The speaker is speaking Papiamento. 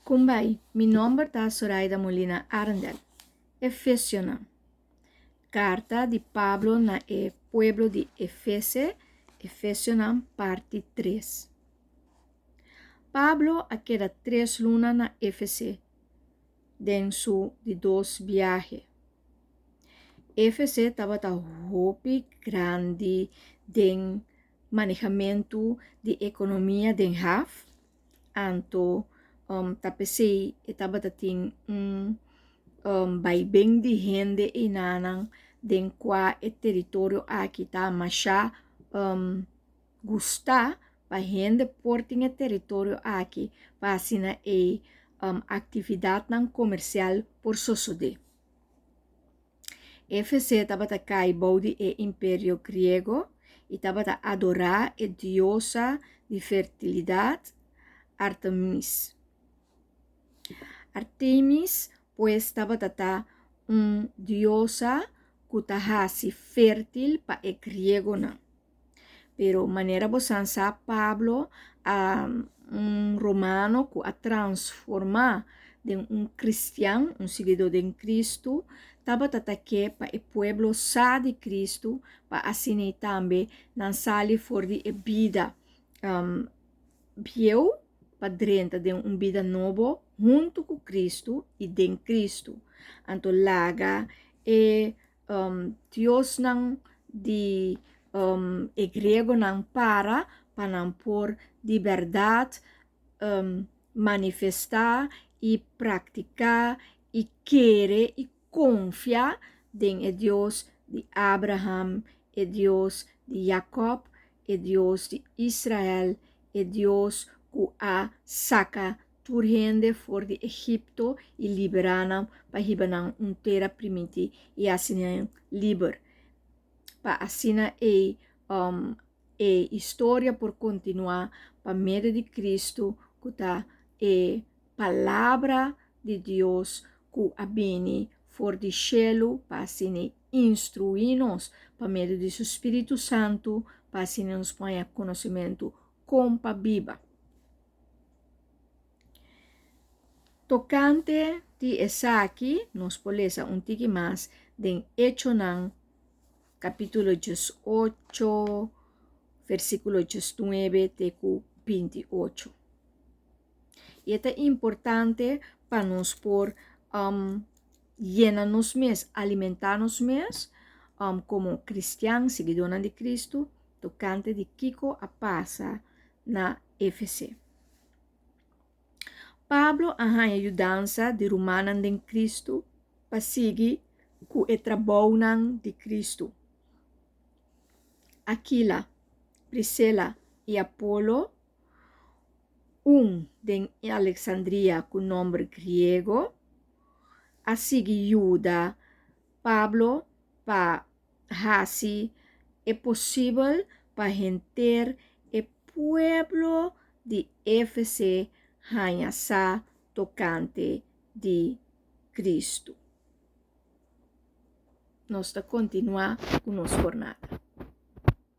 Kumbai, mi nomber ta Soraida Molina Arendel. Efesionan. Karta di Pablo na e pueblo di Efese, Efesionan parti tres. Pablo a keda tres luna na Efese den su di dos biahe. Efese tabata hopi grandi den manehamentu di ekonomia den haf. Anto ta p'esei e tabata tin un baiben di hende einanan den kua e teritorio aki ta masha gustá pa hende por tin e teritorio aki pa asina e aktividatnan komersial por sosodé. Efese tabata kai bou di e Imperio Griego i tabata adorá e diosa di fertilidat Artemis. Artemis pues tabata ta un diosa ku ta hasi fértil pa e griegonan. Pero manera bosan sa Pablo a un romano ku a transformá den un kristian, un siguidó den Kristu, tabata ta ke pa e pueblo sa di Kristu pa asina ei tambe nan sali for di e bida bieu pa drenta den un bida nobo huntu ku Kristu i den Kristu. Anto laga e diosnan di e griegonan para pa nan por di bèrdat manifestá i praktiká i kere i konfia den e Dios di Abraham, e Dios di Jakòb, e Dios di Israel, e Dios ku a saka tur hende for di Egipto i liberá nan pa hiba nan un tera primintí i hasi nan liber, pa asina ei e historia por kontinuá pa medio di Kristu ku ta e Palabra di Dios ku a bini for di shelu pa asina instruí nos pa medio di su spiritu santu pa asina nos por haña konosementu kon pa biba. Tokante di esaki nos por lesa un tiki mas den Echonan kapítulo diesocho versíkulo diesnuebe te ku bintiocho. I e ta importante pa nos por yena nos mes, alimentá nos mes komo kristian, siguidónan di Kristu, tokante di kiko a pasa na Efese. Pablo a haña yudansa di rumannan den Kristu pa sigui ku e trabounan di Kristu. Akila, Prisela i Apolo, un den Aleksandria ku nòmber griego, a sigui yuda Pablo pa hasi e posibel pa henter e pueblo di Efese haña sa tokante di Kristu. Nos ta kontinuá ku nos jornada.